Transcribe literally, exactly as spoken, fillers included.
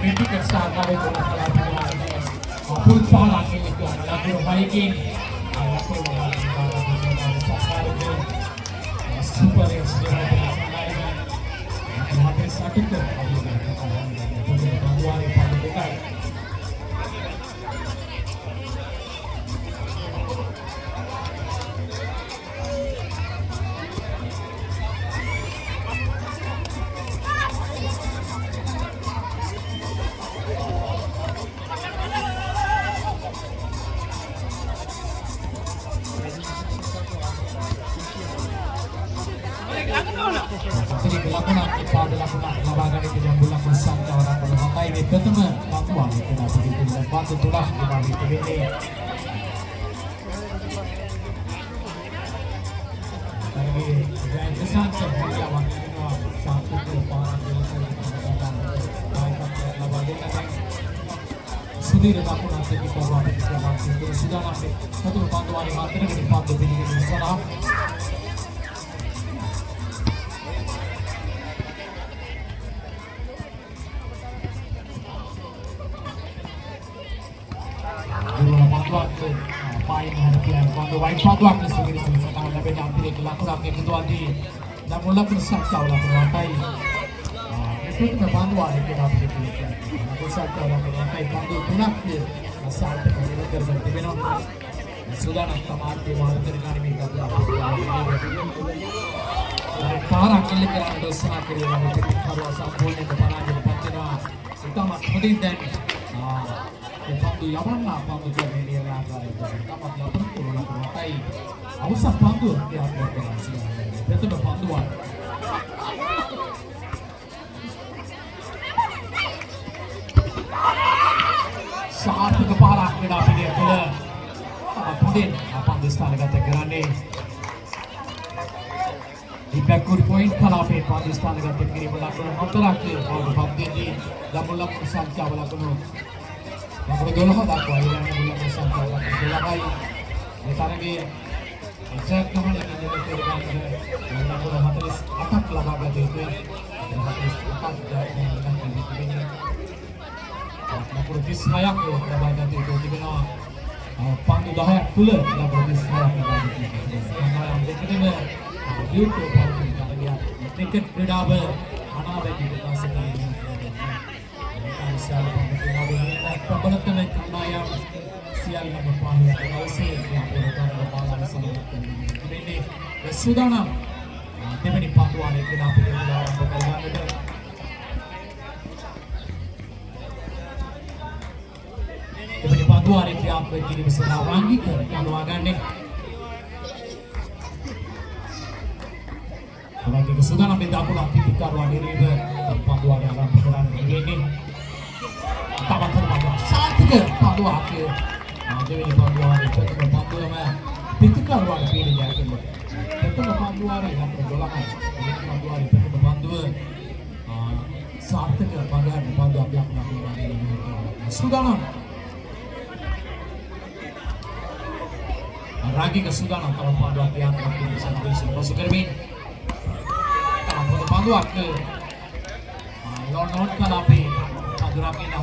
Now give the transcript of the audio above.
Jadi, belakuan, kita belakuan, labaga ni, kita bulan bersama, orang berbatai, ni, ketemu, bantuan, kita, begitu, dan bantu tulah, kita, begitu, ini. Sudire da kuna se ki parla, se ki parla, se ki parla, se ki parla, se ki parla, se ki parla, se ki parla. Due la panduac, ah, pai na pian, quando va in panduac, se vede che sta una bella ampia che la cura che tu andi, da quella che sa ciao la cura, dai. Ah, e poi come quando va che da più che la cosa ciao la cura, dai, quando tu la che la salta, che la che la che no. Sudana sta parte, ma per cari mi da cura. Para che le grande sa che la che parla sa poi che parla che parte da. Sta ma potete. Ah. Quando io parlo, quando c'è che mi era la, la, la procura, la protai. A usa quando che ha detto, detto quando va. Saat che para che da vedere. Ah, poi, a quando sta le gatte grandi. Di back point kala pe Pakistan ga tekiri bola ko matra ke aur Bangladesh da bola ko sancha bola ko. Bola ko dola da ko ai ne bola ko sancha bola ko dola hai. Ye tarah ke exact kama ne ke ne ke bola ko matris attack laga ke de. Matris attack da. Na protis hayak lo, na baga tu, tu, tu, na, ah, pandu dahaya kule, na protis hayak, na baga tu, tu, tu. Na yang de kene me, ah, dia tu, pandu dahaya. Cricket krida be, ana be ki kasa na. Kan sial pandu krida be, na pambalat me kana yang sial na pahi, na usi, na pura kana na pala na sama na. Ini, ya sudah na. Ah, dia ni pandu ane krida be, krida be, krida be. Depende panduari pihak kiri bisa na Rangi ke, kalo agane. Rangi ke sudah na beda ko la tipi kalo agane be, panduari alam peran ini. Taman terbaca, satu ke, panduari. Nah, depende panduari, depende panduari. Tipi kalo agane pilih ya, depende panduari, yang berdolangan. Depende panduari, depende panduari. Ah, sartek ya, padahal di pandu api aku nak mengurangkan ini. Sudah lah. Rangi ke sudah lah, kalau pandu api aku nak ini sama dia, sama masuk ke sini. Kalau pandu, pandu aku. Ah, lon, lon, kalau api, pandu api nak